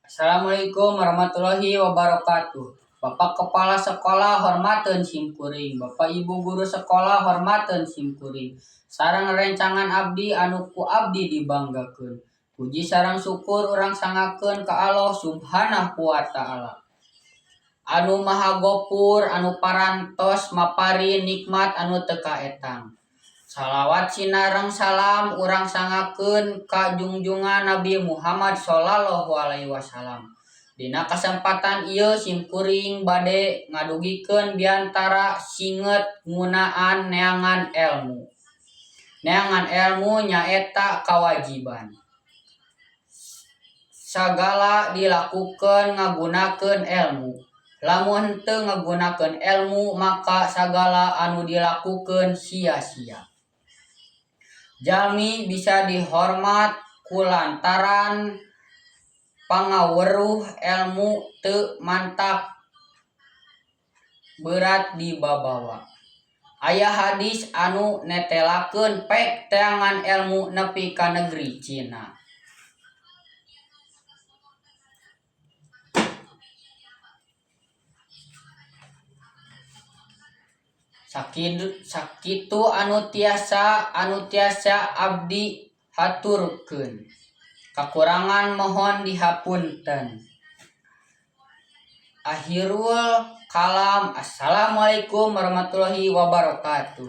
Assalamualaikum warahmatullahi wabarakatuh. Bapak Kepala Sekolah hormateun sim kuring, Bapak Ibu guru sekolah hormateun sim kuring. Sareng rencangan abdi anu ku abdi dibanggakeun. Puji sareng syukur urang sanggakeun ka Allah Subhanahu wa taala. Anu Maha Gopur anu parantos maparin nikmat anu teu kaetang. Salawat sinareng salam urang sanggakeun ka junjungan Nabi Muhammad shallallahu alaihi wasallam. Dina kasempatan ieu sim kuring bade ngadugikeun biantara singet ngunaan neangan elmu. Neangan elmu nyaeta kawajiban. Sagala dilakukeun ngagunakeun elmu. Lamun henteu ngagunakeun elmu maka sagala anu dilakukeun sia-sia. Jalmi bisa dihormat kulantaran pangaweruh elmu teu mantak beurat dibabawa. Aya hadis anu netelakeun pek teangan elmu nepi ka negeri Cina. Sakitu anu tiasa abdi haturkeun. Kakurangan mohon dihapunten. Akhirul kalam. Assalamualaikum warahmatullahi wabarakatuh.